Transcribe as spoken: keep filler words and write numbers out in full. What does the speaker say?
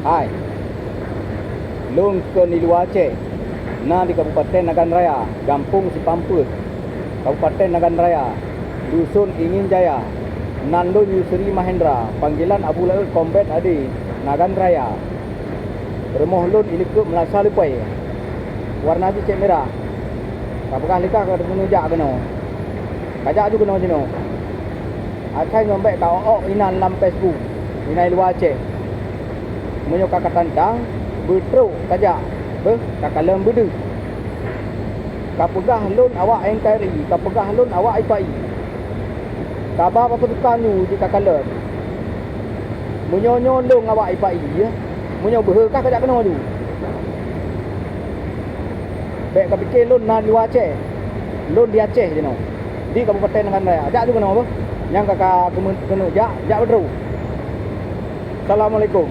Hai, lôn kheun di luwa Aceh, na di Kabupaten Nagan Raya, gampông Sipampeuet, Kabupaten Nagan Raya, duson Ingin Jaya. Nan lôn Yusri Mahendra, panggilan Abu Laôt Kombet Ade, Nagan Raya. Rumoh lôn i likot Meulasa Leupée. Warna jih cék mirah. Ka peugah lé kah ka keuneuk jak keunoe. Ka jak ju keunoe jinoe. Asai nyoe bék ka ôk-ôk inan lam Facebook, inan i luwa Aceh. Meunyoe ka katantang, beutrok tajak, beuh, takalon beudeuh. Ka peugah lôn awak N K R I, ka peugah lôn awak I P A I. Kaba pasukan ju jikakalon. Meunyoe nyoe lôn awak I P A I, meunyoe beuhe kah kajak keunoe ju. Bék kapike lôn na di luwa Aceh. Lôn di Aceh jinoe. Di Kabupaten Nagan Raya. Jak ju keunoe beuh. Nyang ka, ka keuneuk jak, jak beutrok. Assalamualaikum.